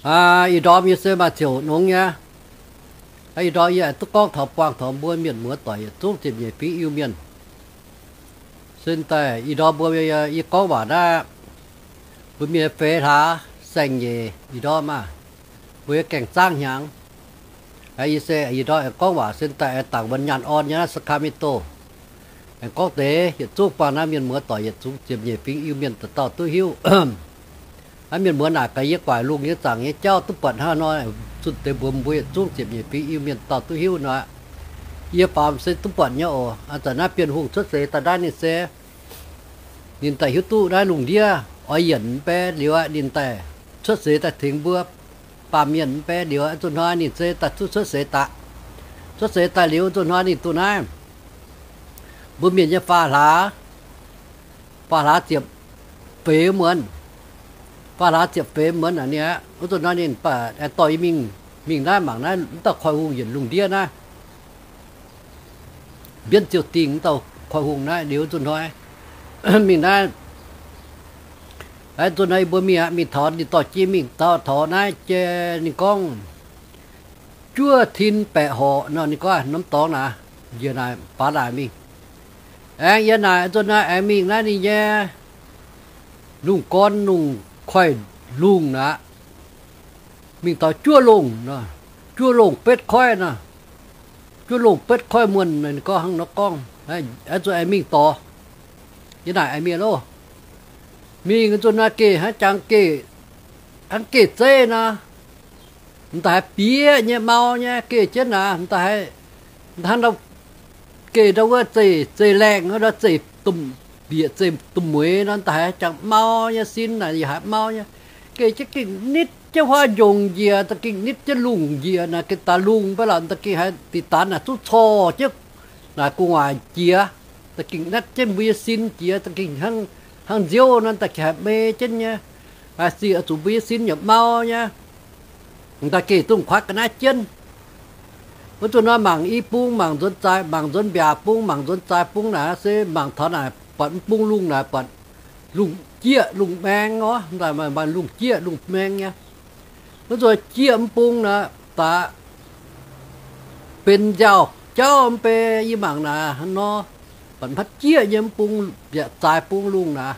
Ih ndorm yie se maaih ziouc nongx nyei. Ih ndorm yie aengx duqv gorngv taux buangh taux mbuo mienh muoz doic yietc zungv ziepc nyeic fingx Iu-Mienh. Se daaih ih ndorm mbuo yie gorngv waac naaiv, mbuo mienh feix hlaax saeng-nyeic ih ndorm maah, mbuo yie gaengh zaangv hnyangx. Yie se ih ndorm aengx gorngv waac se daaih aengx dangc wuov nyaanh orn nyei naaiv Sacramento. Aengx gorngv deix yietc zungv buangh naaiv mienh muoz doic yietc zungv ziepc nyeic fingx Iu-Mienh dauh dauh duqv hiuv. Naaiv mienh muoz naaic gaax yie guaaic lungh nyei zaangc nyei jauv duqv buatc hnangv nor, zunh deix mbuox mbuo yietc zungv ziepc nyeic fingx Iu-Mienh dauh duqv hiuv nor, yie faaux se duqv buatc nyei oc. Aa, zanc naaiv Bienh Hungh cuotv seix daaih naaiv ninh se, ninh daaih hiuv duqv naaiv lungh ndiev oix yienc mv bei liuz aqv, ninh daaih cuotv seix daaih tengx mbuo baamh mienh mv bei liuz aqv, zuqc hnoi ninh se daaih duqv cuotv seix daaih. Cuotv seix daaih liuz zuqc hnoi ninh duqv naaiv mbuo mienh nyei faam hlaax, faam hlaax ziepc feix muonz, faam hlaax ziepc feix muonz aqv. Ninh aqv, wuov zuqc hnoi ninh baac aengx dorh yie mingh, mingh naaiv mangc naaiv mv dauh Koiv-Hungh yienc lungh ndiev naaiv, mbienv ziouc dingh mv dauh Koiv-Hungh naaiv liuz zuqc hnoi mingh naaiv, zuqc hnoi mbuo mingh aqv, mingh taux ninh dorh jienv mingh taux, taux naaiv jiex ninh gorngv juov tin baeqc horqc nor, ninh gorngv norm dorngx naaic, njiec naaic faaux naaic mingh. Aengx yie naaic zuqc hnoi aengx mingh naaiv ninh nyei lungh gorn lungh koiv-lungh naaic, mingh taux juov longh, juov longh betv koiv nor, juov longh betv koiv muonh, ninh gorngv hnangv nor gorngv. Aengx zuqc aengx mingh dorh, yie naaic aengx mingh loh. Mingh zuqc hnoi geh hnangv jangx geh, hnangv geh zeiv nor, m'daaih haiz bieqc nyei mau nyei geh jienv naaic, m'daaih haiz hnangv geh ndau wuov zeiv, zeiv laengh nor, zeiv bieqc zeiv dunh mueiz nor, m'daaih haiz jangx mau nyei sin naaic, yaac haiz mau nyei. Geh jienv gengh nitv jienv huaav njongc njiec, da'gengh nitv jienv lungh njiec naaic, gengh daaih lungh mv bei lorqc, da'gengh haiz diqc daanx naaic zungv corc jienv naaic gu'nguaaic jiex, da'gengh natv jienv mbuo nyei sin jiex, da'gengh hnangv nziouv nor, da'gengh haiz mei jienv nyei. Haiz sic oix zuqc mbuo nyei sin yaac mau nyei. M'daaih geh dungx kuaaiv ga'naaiv jienv. Wuov zuqc nor mangc i bung mangc nzuonx zaaix, mangc nzuonx mbiaac bung mangc nzuonx zaaix bung naaic se mangc taux naaic buatc mv bung lungh naaic buatc lungh jieqv lungh maeng orv, m'daaih maaih lungh jieqv lungh maeng nyei. Wuov zuqc jieqv mv bung naaic daaih benx nziaaux jauv mv bei, yie mangc naaic hnangv nor, buatc hmatv jieqv nyei mv bung, mbiaac zaaix bung lungh naaic.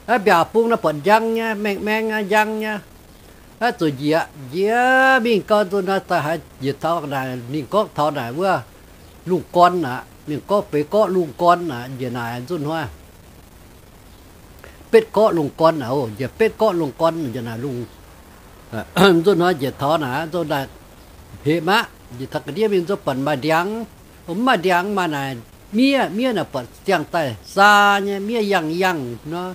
Aa, mbiaac bung naaic buatc njang nyei, maeng-maeng nyei, njang nyei. Aa, zuqc njiec, njiec mingh gau nzunc naaic daaih haiz njiec taux naaic ninh gorngv taux naaic wuov lungh gorn naaic, ninh gorngv feix gorqv lungh gorn naaic, njiec naaic nzunc hnoi betv gorqv lungh gorn naaic, njiec betv gorqv lungh gorn njiec naaic lungh, nzunc hnoi njiec taux naaic nzunc naaic hepc maqv, njiec taux ga'ndiev mingh nzunc buatc maaih ndiangx, mv maaih ndiangx maaih naaic miev, miev naaic buatc ziangh daaih saa nyei miev yangh yangh nor,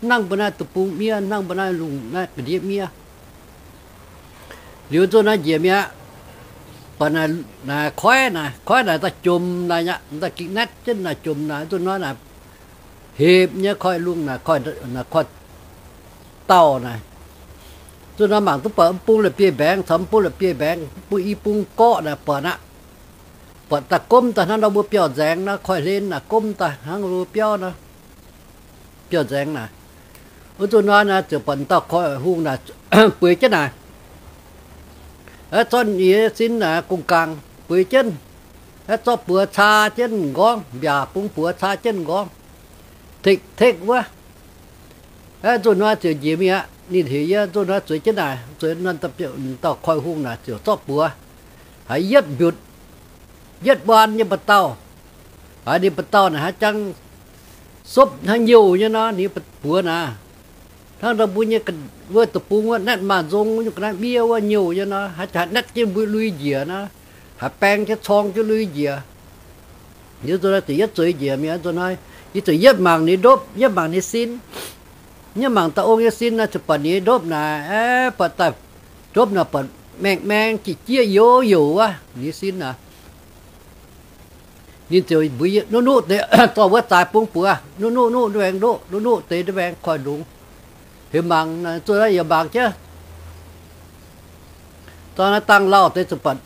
nangv mbuo naaiv deic-bung miev, nangv mbuo naaiv lungh naaiv ga'ndiev miev. Liuz nzunc naaiv njiec mi'aqv, buatc naaic koiv naaic, koiv naaic daaih jomc naaic aqv, daaih gengh natv jienv naaic jomc naaic, nzunc hnoi naaic hepc nyei koiv-lungh naaic, koiv dauh naaic. Nzunc hnoi mangc duqv buatc mv bung la'bieiv-mbaengx caux mv bung la'bieiv-mbaengx, mv bung i bung gorqv naaic buatc aqv. Buatc daaih gomv daaih hnangv nor mbuo biauv-nzaengx nor, koiv-hlen naaic gomv daaih hnangv mbuo biauv nor, biauv-nzaengx naaic. Wuov nzunc hnoi naaic ziouc buatc dauh koiv-hungh naaic bueix jienv naaic, zorqv ninh sin naaic gong-gaangh bueix jienv, zorqv buoz caa jienv m'nqorngv, mbiaac bung buoz caa jienv m'nqorngv, tekv-tekv wuov. Nzunc hnoi ziouc njiec mingh aqv. Ninh heuc yie nzunc hnoi zueiz jienv naaic, zueiz nor dauh koiv-hungh naaic ziouc zorqv buoz haiz yietv mbiutc, yietv waan nyei mba'dauh. Haiz ninh mba'dauh naaic haaix jangx sopv hnangv nyouh nyei nor, ninh buoz naaic hnangv nor mbuo nyei wuov deic-bung wuov natv maaz-nzong nyungc ga'naaiv miev wuov nyouh nyei nor, haaix jangx natv jienv mbuo lui njiec nor, haaix baeng jienv corng jienv lui njiec. Liuz nzunc hnoi ziouc yietv zueiz njiec mingh nzunc hnoi, yie ziouc yietv mangc ninh ndopv, yietv mangc ninh sin, yietv mangc dauh ong nyei sin nor, ziouc buatc ninh ndopv naaic, buatc daaih ndopv naaic buatc maeng-maeng jieqv jieqv youc youc wuov ninh sin naaic. Ninh ziouc mbuox yie, nuqv nuqv deix zorqv wuov zaaix bung buoz, nuqv nuqv nuqv nduov aengx ndoqv, nuqv nuqv deix nduov aengx koiv-lungh. Heuc mangc, zuqc naaiv yaac mangc jienv. Zorqv naaiv dangh lauh deix ziouc buatc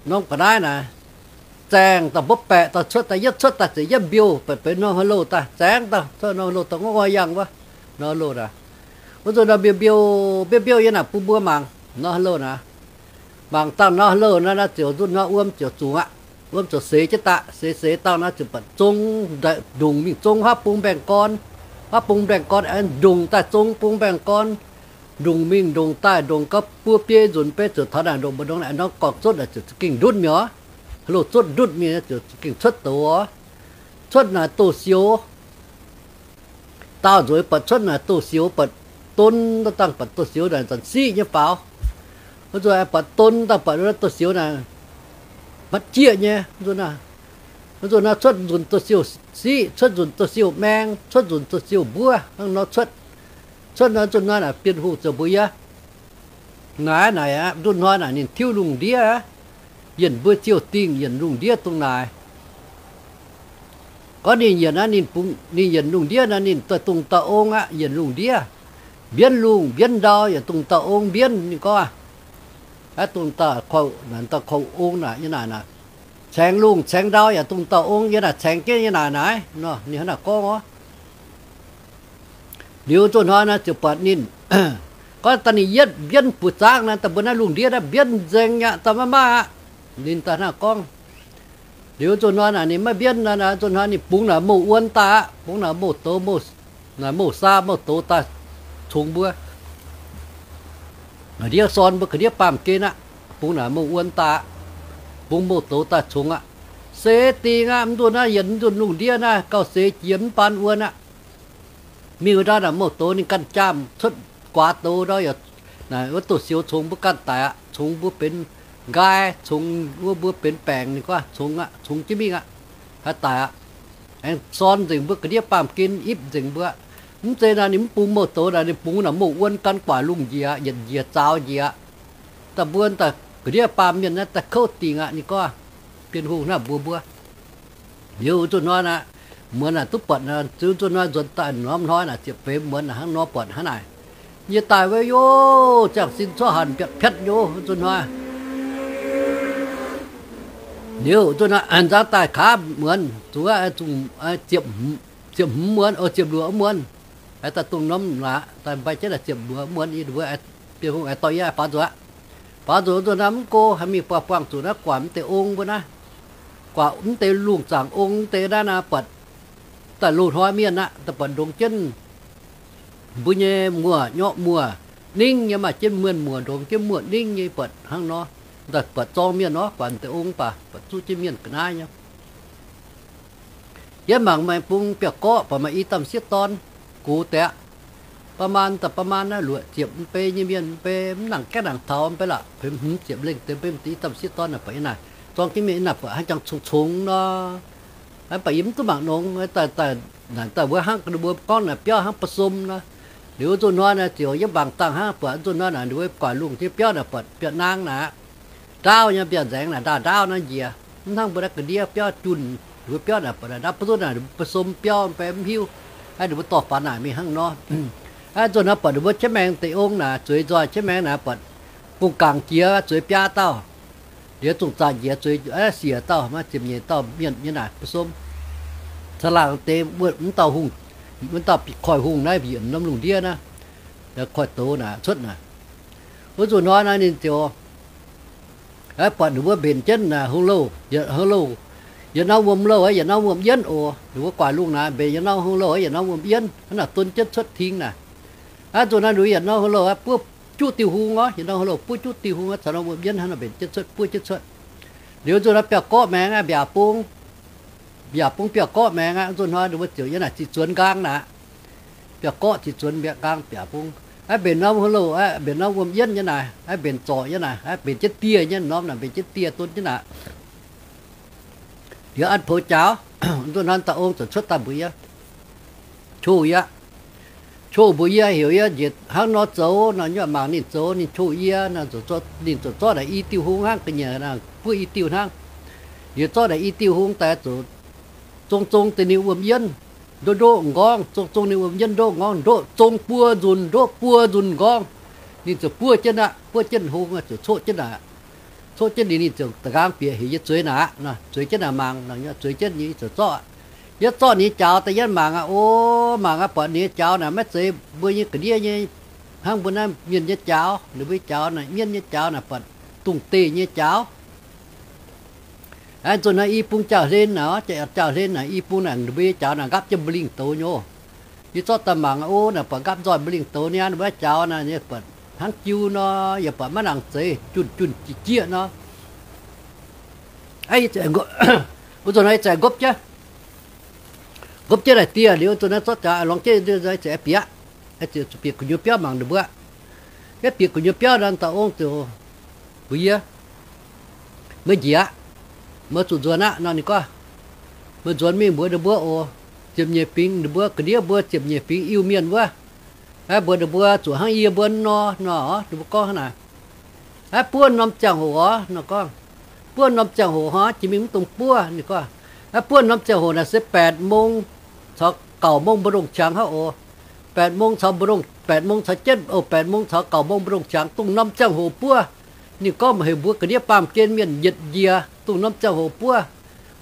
norm ga'naaiv naaic zaengh daaih mbopv baeqc daaih cuotv daaih, yietv cuotv daaih ziouc yietv mbiouh baeqc benx norm haaix louh daaih, zaengh daaih cuotv norm haaix louh daaih, ngorngv ngorng yangh wuov, norm haaix louh daaih. Wuov nzunc naaiv mbiouh mbiouh, mbiouh mbiouh yie naaic bun mbuo mangc. Nor hlo naaic, mangc dangh nor hlo naaiv, naaiv ziouc nzunc hnoi wuom ziouc zungc aqv. Wuom ziouc seix jienv daaih, seix seix dangh naaiv ziouc buatc zong, ndongc mingh zong huaav bung mbaengx gorn, huaav bung mbaengx gorn aengx ndongc daaih zong bung mbaengx gorn, ndongc mingh ndongc daaih, ndongc gauh buo biei nzunc beiv ziouc taux naaic ndongc mbu'ndongx naaic norm gorngv zotv naaic ziouc za'gengh ndutv mi'aqv. Hlo zotv ndutv mingh ziouc za'gengh cuotv douz oc. Cuotv naaic douz-sioux. Daauh nzueic buatc cuotv naaic douz-sioux, buatc don dangh buatc douz-sioux naaic zanc siqv nyei faaux. Wuov nzunc buatc don dangh buatc douz-sioux naaic matv jieqv nyei. Nzunc naaiv cuotv nzunc douz-sioux siqv, cuotv nzunc douz-sioux maeng, cuotv nzunc douz-sioux mbuov hnangv nor cuotv. Cuotv nor nzunc naaiv naaic Bienh Hungh ziouc mbuox yie, naaic naaic aqv, nzunc hnoi naaic ninh tiuv lungh ndiev, yienc mbuo ziouh dingh yienc lungh ndiev dongh naaic. Gorngv ninh yienc aqv, ninh bungx, ninh yienc lungh ndiev naaic, ninh daaih dongh dauh ong aqv, yienc lungh ndiev, mbienv lungh mbienv ndau yaac dongh dauh ong mbienv. Ninh gorngv aqv, dongh dauh, dauh ong naaic nyei naaic naaic, caengx lungh caengx ndau yaac dongh dauh ong yie naaic caengx jienv yie naaic naaic nor, ninh hnangv naaic gorngv oc. Liuz nzunc hnoi naaic ziouc buatc ninh, gorngv daaih ninh yietv mbienv buoz-zaangv naaic, daaih mbuo naaiv lungh ndiev naaiv mbienv nzengc aqv, daaih maiv maaih aqv. Ninh daaih hnangv naaic gorngv. Liuz nzunc hnoi naaic ninh maiv mbienv naaic, nzunc hnoi ninh bungx naaic mouh wuon daaih aqv, bungx naaic mouh douz, naaic mouh saa mouh douz daaih cungx mbuo. Naaic ndiev sorn mbuo ga'ndiev baamh gen aqv, bungx naaic mouh wuon daaih aqv, bungx mouh douz daaih cungx aqv. Seix dingh aqv, mv nzunc naaiv yienc nzunc lungh ndiev naaiv gauh seix jiex mv baan wuon aqv. Mingh wuov ndau naaic mouh douz ninh ganh jaamh cuotv guaax douz ndau yaac naaic wuov douz-sioux cungx mbuo ganh daic aqv, cungx mbuo benx nqaai, cungx wuov mbuo benx baengc, ninh gorngv cungx aqv, cungx jienv mingh aqv, haih daic aqv. Aengx sorn nzengc mbuo ga'ndiev baamh gen, ipv nzengc mbuo. Mv zeiz naaic ninh mv bungx mouh douz naaic, ninh bungx naaic mouh wuon gan guaax lungh njiec, yietc njiec zaaux njiec aqv. Daaih mbuo daaih ga'ndiev baamh mienh naaiv daaih kouv dingc aqv, ninh gorngv. Bienh Hungh naaiv mbuox mbuo. Liuz nzunc hnoi naaic, muonz naaic duqv buatc naaic, ziux nzunc hnoi nzuonx daaih norm hnoi naaic ziepc feix muonz naaic hnangv nor buatc hnangv naaic. Yie daaih wuov, yov, ziangh sin cuotv hanc mbiatc piatv nyei nzunc hnoi. Liuz nzunc hnoi nzangv daaih kaav muonz, zuqc ziepc hmz muonz, ziepc luoqc muonz, daaih dongh norm naaic, daaih mbai jienv naaic ziepc luoqc muonz, Bienh Hungh aengx dorh yie faaux nzuqc aqv. Faaux nzuqc nzunc naaiv mv go, haih mingh buangh buangh zuqc naaiv guaax mv deix ong mbuo naaiv, guaax mv deix lungh zaangc ong mv deix naaiv naaic, buatc daaih loz-hnoi mienh aqv, daaih buatc ndongx jienv mbuo nyei muoz, nyorqv muoz ningv nyei, maaih jienv mienh muoz ndongx jienv muoz ningv nyei, buatc hnangv nor. Daaih buatc zorng mienh nor, guaax mv deix ong baac buatc zuqv jienv mienh ga'naaiv nyei. Yie mangc maaih bung biauv-gorqv baac maaih i damh sieqv dorn gox deix aqv. Ba'maanh daaih ba'maanh naaiv luoqc ziepc mbei nyei mienh, mbei mv nangc gaengh nangc taux, mbei la'hmz ziepc lengh deix, mbei i damh sieqv dorn naaic, buatc yie naaic zorng jienv mienh yie naaic buatc hnangv jangx congx-congx nor. Hnangv baac yie mv duqv mangc nongx, daaih mbuo hnangv mbuo gorngv naaic biauv hnangv ba'sum nor. Liuz nzunc hnoi naaic ziouc yie mangc dangh hnangv buatc nzunc hnoi naaic ninh mbuo guaax lungh jienv biauv naaic buatc biauv-naang naaic, ndaauv nyei mbiauh nzaengx naaic, ndaauv ndaauv naaiv njiec. Mv hnangv mbuo naaiv ga'ndiev biauv junh, ninh mbuo biauv naaic buatc naaic ndaauv ba'zunv naaic, ninh mbuo ba'sum biauv mbei mv hiuv. Hnangv ninh mbuo dorh faaux naaic mingh hnangv nor. Hnangv nzunc hnoi buatc ninh mbuo jienv maengx deix ong naaic, zueiz nzoih jienv maengx naaic, buatc gong-gaangc jiex zueiz biaa dauh. Liuz zongh zaqc njiec zueiz siec dauh, maaih ziepc nyeic dauh mienh nyei naaic ba'sum. Caangh laangh deix wuov dauh hungh, wuov dauh koiv-hungh naaiv mbiec norm lungh ndiev naaiv, koiv-douz naaic cuotv naaic. Wuov nzunc hnoi naaiv ninh ziouc buatc ninh mbuo mbenc jienv naaic hung louh, yietc hung louh, yietc norm wuom louh, yietc norm wuom yienv oc. Ninh mbuo guaax lungh naaic mbenc yietc norm hung louh, yietc norm wuom yienv, hnangv naaic don jienv cuotv ting naaic. Hnangv nzunc naaiv ninh mbuo yietc norm hung louh buov juqv diuh hung orv, yietc norm hung louh buov juqv diuh hung, caux norm wuom yienv hnangv naaic mbenc jienv cuotv, buov jienv cuotv. Liuz nzunc hnoi biauv-gorqv maengx aqv, mbiaac bung, mbiaac bung biauv-gorqv maengx aqv. Nzunc hnoi ninh mbuo ziouc yiem naaic ziqc zuonx nqaang naaic. Biauv-gorqv ziqc zuonx mbiaac nqaang mbiaac bung. Aqv, mbenc norm hung louh aqv, mbenc norm wuom yienv nyei naaic, aqv, mbenc zorc nyei naaic, aqv, mbenc jienv dieh nyei norm naaic, mbenc jienv dieh don jienv naaic. Liuz an poux jaux, nzunc hnoi dauh ong ziouc cuotv daaih mbuox yie, qo yie, qo mbuox yie, heuc yie njiec hnangv nor zoux nor, nyuoqc mangc ninh zoux, ninh qo yie, ninh ziouc zorqv naaic i diuh hung hnangv, ga'nyiec buov i diuh hnangv. Liuz zorqv naaic i diuh hung daaih zoux zong zong deix ninh wuom yienv, ndoqv ndoqv m'nqorngv, zong zong ninh wuom yienv ndoqv m'nqorngv, ndoqv zong buo nzunc, ndoqv buo nzunc m'nqorngv. Ninh ziouc buov jienv aqv, buov jienv hung ziouc coqv jienv naaic, coqv jienv ninh, ninh ziouc da'nqaang bieqc heuc yie zueiz naaic aqv, zueiz jienv naaic mangc, zueiz jienv ninh ziouc zorqv aqv. Yie zorqv ninh nyei jaux daaih yie mangc aqv, o, mangc aqv, buatc ninh nyei jaux naaic maiv zeiz mbuo nyei ga'ndiev nyei Hnangv mbuo naaiv mienh nyei jaux, ninh mbuo nyei jaux naaic, mienv nyei jaux naaic buatc dungh deic nyei jaux. Aa, nzunc naaiv i bung jauv-hlen naaic, jauv-hlen naaic i bung naaic, ninh mbuo nyei jaux naaic nqaapv jienv mba'lingh douz nyei oc. Yie zorqv daaih mangc o, naaic buatc nqaapv nzoih mba'lingh douz niaa, ninh mbuo nyei jaux naaic, buatc hnangv jiu nor, yaac buatc maiv nangc zeiz, junh junh jieqv jieqv nor. Aa, nzunc naaiv yie zaqc nqopv jienv, nqopv jienv naaic dieh liuz, nzunc naaiv zorqv jaux lorngx jienv, zaqc bieqc, bieqc gu'nyuoz biauv mangc ninh mbuo. Yie bieqc gu'nyuoz biauv nor, dauh ong ziouc mbuox yie, meih njiec aqv, meih zuqc nzuonx aqv nor. Ninh gorngv, meih nzuonx mingh mbuox ninh mbuo oc, ziepc nyeic fingx, ninh mbuo ga'ndiev mbuo ziepc nyeic fingx Iu-Mienh wuov, aa, mbuox ninh mbuo zuqc hnangv yie mbuo nor, nor, ninh mbuo gorngv hnangv naaic. Aa, buov norm ziangh hoc oc, nor gorngv, buov norm ziangh hoc hnangv, jiex mingh mv dungx buov. Ninh gorngv, aa, buov norm ziangh hoc naaic se แปดโมง caux เก้าโมง mbu'ndongx qangx hnangv oc. แปดโมง caux mbu'ndongx, แปดโมง caux jienv, o, แปดโมง caux เก้าโมง mbu'ndongx qangx, dongh norm ziangh hoc buov. Ninh gorngv maaih heuc mbuo ga'ndiev baamh gen mienh yietc njiec dongh norm ziangh hoc buov.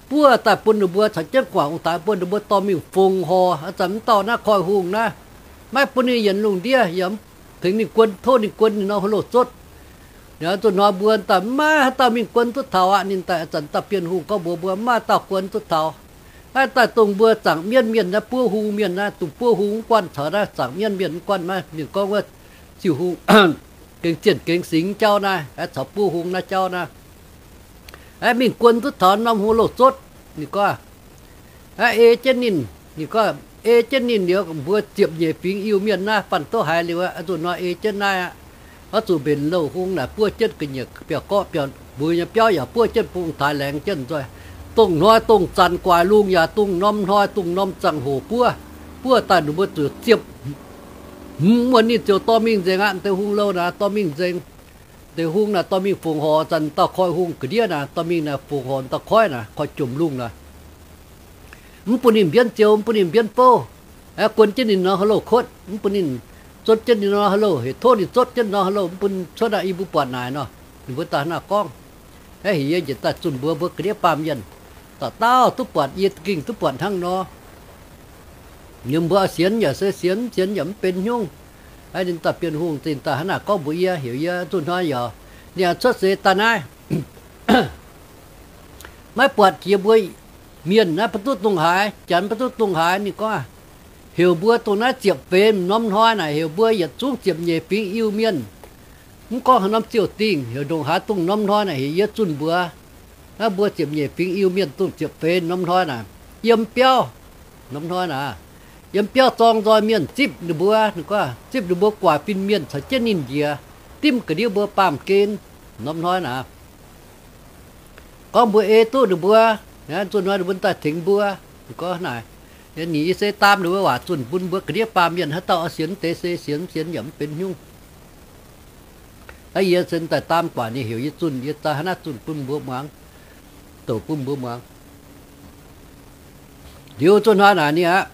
Buov daaih bun ninh mbuo caux jienv guangc ong-taaix, bun ninh mbuo dorh mingh fongc horc. Aa, zanc mv dauh naaiv koi hungh naaiv, maiv bun ninh yienc lungh ndiev, yaac tengx ninh guon, tov ninh guon ninh norm hlo zotv. Nzunc hnoi mbuo daaih maiv haaix dauh mingh guon duqv taux aqv. Ninh daaih zanc dauh Bienh Hungh gorngv mbuox mbuo, maiv dauh guon duqv taux. Naaiv daaih dongh mbuo zaangc mienv mienh naaiv, buov hungh mienh naaiv, dongh buov hungh mv guanh caux naaiv zaangc mienv mienh mv guanh, maiv mienh gorngv wuov Ziouv Hungh gengh zienh gengh singx jauv naaiv, caux buov hungh naaiv jauv naaiv, mingh guon duqv taux norm hungh loz zotv. Ninh gorngv, ei jienv ninh, ninh gorngv ei jienv ninh liuz, mbuo ziepc nyeic fingx Iu-Mienh naaiv fanh duqv haiz liuz, nzunc hnoi ei jienv naaiv aqv. Oix zuqc mbenc louh hung naaic buov jienv ga'nyiec biauv-gorqv, biauv-mbuo nyei biauv yaac buov jienv, bung taaix laengz jienv nzoih. Dongh hnoi dongh zanc guaix lungh yaac dongh norm hnoi dongh norm ziangh hoc buov. Buov daaih ninh mbuo zuqc ziepc hmz wuonh ninh ziouc dorh mingh nzengc aqv. Deix hung louh naaic dorh mingh nzengc. Deix hung naaic dorh mingh fongc horc, zanc dauh koi hung ga'ndiev naaic dorh mingh naaic fongc horc dauh koiv naaic, koi jomc lungh naaic. Mv bun ninh mbienv ziou, mv bun ninh mbienv bouv. Guon jienv ninh norm haaix louh kotv, mv bun ninh, zotv jienv ninh norm haaix louh, heuc tov ninh zotv jienv norm haaix louh, mv bun cuotv aqv. Yie mbuo buatc naaic nor, ninh mbuo daaih hnangv naaic gorngv. Heuc yie njiec daaih zunh mbuox mbuo ga'ndiev baamh mienh, dauh dauh duqv buatc, yie za'gengh duqv buatc hnangv nor. Ninh mbuo sienx yaac se sienx, mv sienx yaac mv benx hnyungv. Ninh dauh Bienh Hungh zinh daaih hnangv naaic gorngv mbuox yie, heuc yie zunh hnoi yaac, ninh cuotv seix daaih naaiv, maiv buatc jiex mbuo mienh naaiv mbu'ndongx duqv dongh haaix, janx mbu'ndongx duqv dongh haaix. Ninh gorngv, heuc mbuo dongh naaiv ziepc feix norm hnoi naaic, heuc mbuo yietc zungv ziepc nyeic fingx Iu-Mienh, mv gorngv haaix norm ziouh dingh, heuc ndongc haaix dongh norm hnoi naaic, heuc yie zunh mbuox. Naaiv mbuo ziepc nyeic fingx Iu-Mienh dongh ziepc feix norm hnoi naaic, yiem biauv, norm hnoi naaic, yiem biauv zorng nzoih mienh zipv ninh mbuo, ninh gorngv zipv ninh mbuo guaax fin-mienh caux jienv ninh njiec, dimv ga'ndiev mbuo baamh gen norm hnoi naaic. Gorngv mbuo ei duqv ninh mbuo, zunh hnoi ninh mbuo daaih tengx mbuo. Ninh gorngv naaic, ninh yie se daam ninh mbuo waac zunh bun mbuo ga'ndiev baamh mienh, haaix dauh oix sienx deix se sienx, sienx yaac mv benx hnyungv. Aa, yie se daaih daam guaax ninh heuc yie zunh, yie daaih hnangv naaiv zunh bun mbuo muangx, douc bun mbuo muangx. Liuz zunh hnoi naaic ninh aqv,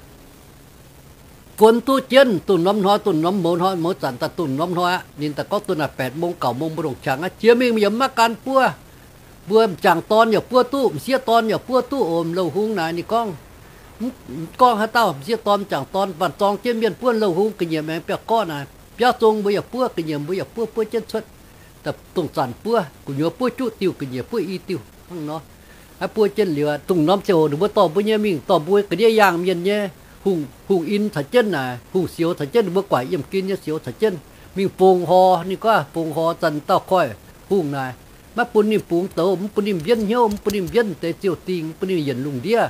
guon duqv jienv, dongh norm hnoi, dongh norm mouz hnoi, mouz zanc daaih dongh norm hnoi aqv. Ninh daaih gorngv duqv naaic แปดโมง เก้าโมง mbu'ndongx qangx aqv, jiex mingh yaac maiv gan buov. Mbuo m'jangc dorn yaac buov duqv, m'sieqv dorn yaac buov duqv, oc, louh hung naaic. Ninh gorngv, mv gorngv haaix dauh, m'sieqv dorn, m'jangc dorn, mv baac zorng jienv mienh buov louh hung ga'nyiec maengx biauv-gorqv naaic, biauv zong mbuo yaac buov, ga'nyiec mbuo yaac buov, buov jienv cuotv, dongh zanc buov, gu'nyuoz buov juqv diuh ga'nyiec, buov i diuh hnangv nor. Aa, buov jienv liuz, dongh norm ziangh hoc ninh mbuo dorh mbuo nyei mingh, dorh mbuo ga'ndiev yaangh mienh nyei hungh, hungh in caux jienv naaic, hungh sioux caux jienv, ninh mbuo guaic yiem gen nyei sioux caux jienv mingh fongc horc. Ninh gorngv fongc horc zanc dauh koiv hungh naaic, maiv bun ninh bungx douz, mv bun ninh mbienv hnyouv, mv bun ninh mbienv deix ziouh dingh, mv bun ninh yienc lungh ndiev.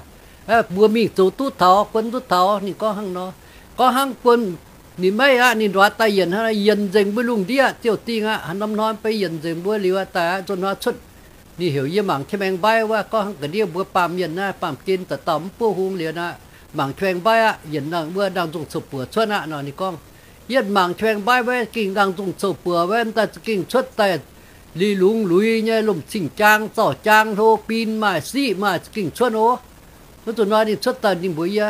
Mbuo mingh zoux duqv taux, guon duqv taux. Ninh gorngv hnangv nor, gorngv hnangv guon, ninh maiv aqv, ninh nduov daaih yienc, yienc nzengc mbuo lungh ndiev ziouh dingh aqv. Haaix norm hnoi beiv yienc nzengc mbuo liuz daaih, zunh hnoi cuotv, ninh heuc yie mangc qiex maengx mbaiv wuov, gorngv hnangv ga'ndiev mbuo baamh mienh naaiv, baamh gen dauh dauh mv buov hung liuz naaic, mangc qiex maengx mbaiv aqv, yienc nangh wuov nangh nzung coux buoc cuotv aqv nor. Ninh gorngv, yietv mangc qiex maengx mbaiv wuov, gengh nangh nzung coux buoc wuov, m'daaih za'gengh cuotv daaih li lungz luiz nyei, lomh cing jaang, zauh jaang, hlo bin, maaih siqv maaih, za'gengh cuotv oc. Wuov zuqc nor ninh cuotv daaih ninh mbuox yie,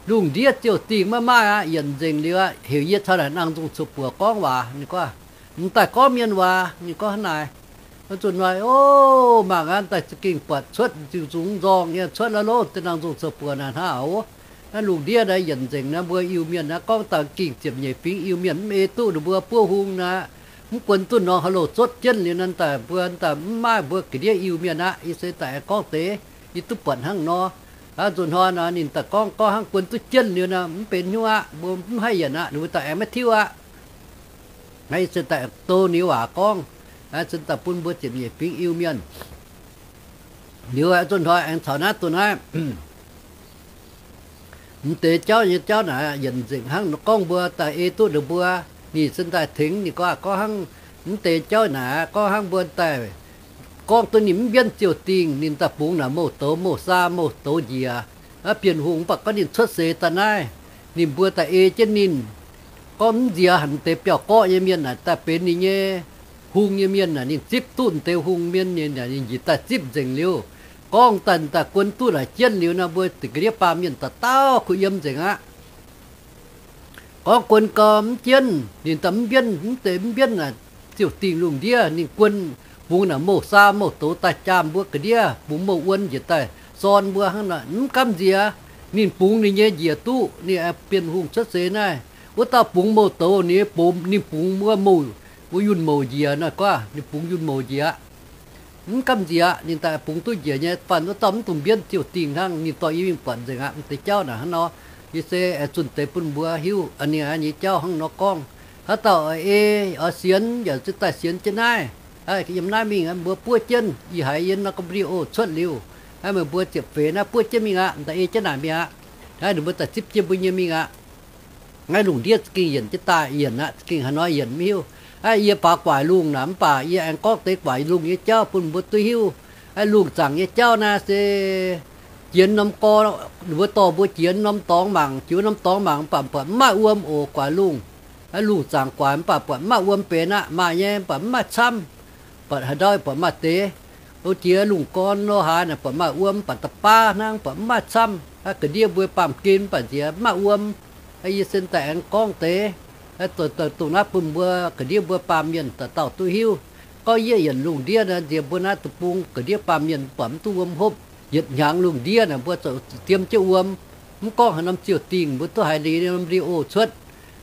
lungh ndiev ziouh dingh maiv maaih aqv, yienc nzengc liuz aqv, heuc yie caux naaic nangh nzung coux buoc gorngv waac. Ninh gorngv, m'daaih gorngv mienh waac. Ninh gorngv hnangv naaic. Wuov zuqc nor, o, mangc aqv, m'daaih za'gengh buatc cuotv ziouh zungx nzorng nyei, cuotv la'lov deix nangh nzung coux buoc naaic hnangv oc. Naaiv lungh ndiev naaiv yienc nzengc naaiv mbuo Iu-Mienh naaiv gorngv daaih gingh ziepc nyeic fingx Iu-Mienh mv ei duqv ninh mbuo buov hung naaic, mv guon duqv norm ha'louh zotv jienv liuz naaiv daaih mbuo daaih mv maaih mbuo ga'ndiev Iu-Mienh aqv. Yie se daaih aengx gorngv deix, yie duqv buatc hnangv nor. Aav, nzunc hnoi naaic ninh daaih gorngv, gorngv hnangv guon duqv jienv liuz naaic mv benx hnyouv aqv, mbuo mv haih yienc aqv, ninh mbuo daaih aengx maiv tiuv aqv. Naaiv yie se daaih aengx douz ninh waac gorngv, naaiv se daaih bun mbuo ziepc nyeic fingx Iu-Mienh. Liuz nzunc hnoi aengx caux naaiv duqv naaiv mv deix jauv nyei jauv naaic yienc nzengc hnangv gorngv mbuo daaih ei duqv ninh mbuo. Ninh se daaih tengx ninh gorngv, gorngv hnangv mv deix jauv naaic gorngv hnangv mbuo daaih gorngv duqv ninh mv mbienv ziouc dingh, ninh daaih bungx naaic mouh douz mouh saa mouh douz njiec. Naaiv Bienh Hungh mv baac gorngv ninh cuotv seix daaih naaiv, ninh mbuo daaih ei jienv ninh. Gorngv mv nziex hanc deix biauv gorqv nyei mienh naaic daaih benx ninh nyei hung nyei mienh naaic, ninh zipv duqv deix hung mienh nyei, ninh njiec daaih zipv nzengc liuz, gorngv daaih daaih guon duqv naaic jienv liuz nor, mbuo ga'ndiev baamh mienh dauh dauh kuh yiem nzengc aqv. Gorngv guon gau mv jienv, ninh daaih mv mbienv, mv deix mv mbienv naaic ziouc dingh lungh ndiev, ninh guon bungx naaic mouh saa mouh douz daaih jaam mbuo ga'ndiev, bungx mouh wuon njiec daaih sorn mbuo hnangv naaic, mv gamh nziex. Ninh bungx ninh nyei njiec duqv, ninh aengx Bienh Hungh cuotv seix naaiv, wuov dauh bungx mouh douz, ninh nyei bungx, ninh bungx wuov mouh, wuov yunh mouc njiec naaic, gorngv ninh bungx yunh mouc njiec aqv. Mv gamh nziex aqv, ninh daaih bungx duqv njiec nyei, fanh wuov dauh mv dungx mbienv ziouc dingh hnangv. Ninh dorh yie mingh buatc nzengc aqv, mv deix jauv naaic hnangv nor. Yie se aengx zunh deix bun mbuo hiuv ninh nyei jauv hnangv nor gorngv. Haaix dauh ei oix sienx yaac zuqc daaih sienx jienv naaiv. Yiem naaiv mingh mbuo buov jienv, ih haiz yie nor ga'mbli oc cuotv liuz, meih mbuo ziepc feix naaiv buov jienv mingh aqv, daaih ei jienv naaic mingh aqv. Naaiv ninh mbuo daaih zipv jienv mbuo nyei mingh aqv. Naaiv lungh ndiev za'gengh yienc jienv daaih yienc aqv, za'gengh haaix nor yienc maiv hiuv. Yie faaux guaic lungh naaic mv baac yie aengx gorngv deix guaic lungh nyei jauv bun mbuo duqv hiuv. Lungh zaangc nyei jauv naaiv se jienx norm gorx, ninh mbuo dorh mbuo jienx norm dorngx mangc, jienx norm dorngx mangc mv baac buatc mv maaih wuom oc guaic lungh. Lungh zaangc guaic mv baac buatc mv maaih wuom benx aqv, maaih nyei mv baac mv maaih camv. Buatc haaix ndau buatc maaih deix. Jiex lungh gorn lo haaix naaic buatc maaih wuom, buatc da'baav hnangv, buatc mv maaih camv. Ga'ndiev mbuo baamh gen mv baac nziex mv maaih wuom. Yie sen daaih aengx gorngv deix dongh naaiv bun mbuo ga'ndiev mbuo baamh mienh dauh dauh duqv hiuv. Gorngv yie yienc lungh ndiev naaiv nziex mbuo naaiv deic-bung ga'ndiev baamh mienh buatc mv duqv wuom hopv. Yietc hnyangx lungh ndiev naaic mbuo zuqc diem jienv wuom. Mv gorngv haaix norm ziouc dingh mbuo duqv haiz liuz norm video cuotv,